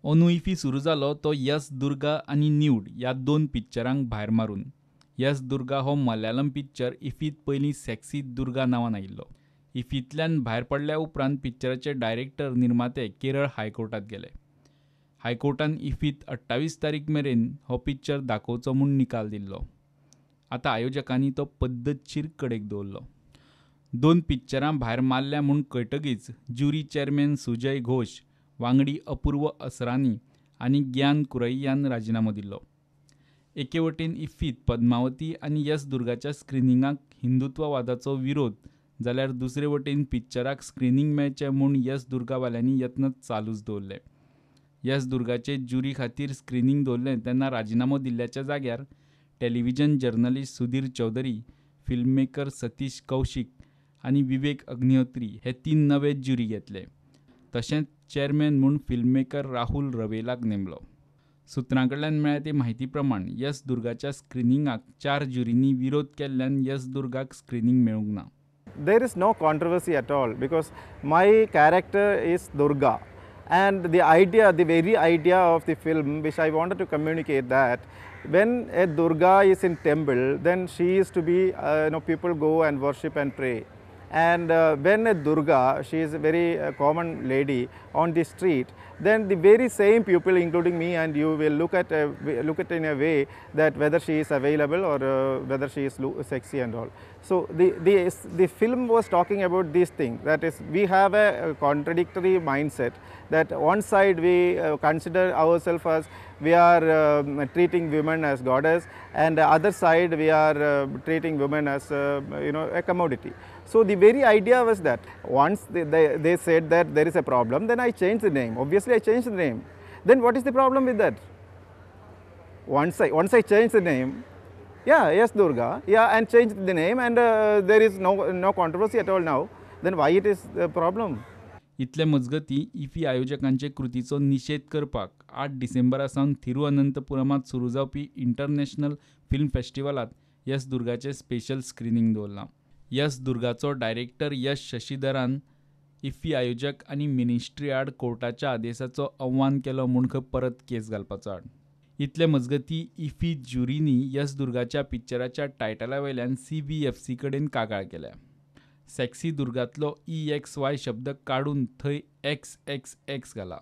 अंदू इफ्फी सुरू जालो तो यस दुर्गा आनी न्यूड ह्या दोन पिक्चरांक भायर मारून. यस दुर्गा हो मल्याळम पिक्चर इफ्फीत पयलीं सेक्सी दुर्गा नांवान आयिल्लो. इफ्फींतल्यान भायर पडल्या उपरांत पिक्चराचे डायरेक्टर निर्माते केरळ हायकोर्टांत गेले. हायकोर्टान इफ्फीत 28 तारीख मेरेन हो पिक्चर दाखोवचो म्हूण निकाल दिल्लो. आतां आयोजकांनी तो पद्दतशीर कडेक दवरलो. दोन पिक्चरां भायर मारल्या म्हूण कळटकीच ज्युरी चेअरमॅन सुजय घोष, वांगडी अपूर्व असरानी आनी ज्ञान कुरैयान राजिनामो दिल्लो. एके वटेन इफ्फीत पद्मावती आनी यस दुर्गाच्या स्क्रिनिंगाक हिंदुत्ववादाचो विरोध जाल्यार दुसरे वटेन पिक्चराक स्क्रिनींग मेळचें म्हूण यस दुर्गावाल्यांनी यत्न चालूच दवरले. यस दुर्गाचे ज्युरी खातीर स्क्रिनींग दवरलें तेन्ना राजिनामो दिल्ल्याच्या जाग्यार television journalist Sudhir Chaudhary, filmmaker Satish Kaushik आनी विवेक अग्निहोत्री हे 3 नवे ज्युरी घेतले. तशेंच चेअरमॅन म्हूण फिल्ममेकर राहुल रवेलाक नेमलो. सुत्रां कडल्यान मेळ्ळ्या ते म्हायती प्रमाण यस दुर्गाच्या स्क्रिनिंगाक 4 ज्युरींनी विरोध केल्ल्यान यस दुर्गाक स्क्रिनींग मेळूंक ना. There is no controversy at all because my character is Durga and the idea, the very idea of the film which I wanted to communicate that when a Durga is in temple, then she is to be, people go and worship and pray. And when a Durga, she is a very common lady on the street, then the very same people, including me and you, will look at in a way that whether she is available or whether she is sexy and all. So the film was talking about this thing, that is, we have a contradictory mindset that one side we consider ourselves as we are treating women as goddess, and the other side we are treating women as a commodity. So the very idea was that once they said that there is a problem, then I changed the name. Obviously I changed the name. Then what is the problem with that? Once I changed the name, yeah, yes Durga, yeah, and changed the name, and there is no controversy at all now. Then why it is the problem? इतले मजगती IFFI आयोजकांचे कृतीचो निशेध करपाक 8 डिसेंबरा सावन थिरुअनंतपुरमात सुरू जावपी international film फेस्टिवलात यस दुर्गाचें स्पेशल स्क्रिनींग दवरलां. यस दुर्गाचो डायरेक्टर यश शशीधरान इफ्फी आयोजक आनी मिनिस्ट्री आड कोर्टाच्या आदेशाचो आव्हान केलो म्हूण खंय परत केस घालपाचो आड. इतले मजगती इफ्फी ज्युरींनी यस दुर्गाच्या पिक्चराच्या टायटला वयल्यान CBFC कडेन कागाळ केल्या. सेक्सी दुर्गांतलो EXY शब्द काडून थंय XXX घाला,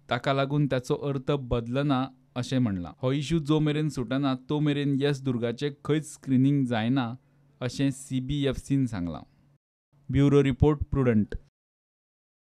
ताका लागून ताचो अर्थ बदलना अशें म्हणलां. हो इशू जो मेरेन सुटना तो मेरेन यस दुर्गाचें खंयच स्क्रिनींग जायना अशें CBFCन सांगलां. Bureau report, Prudent.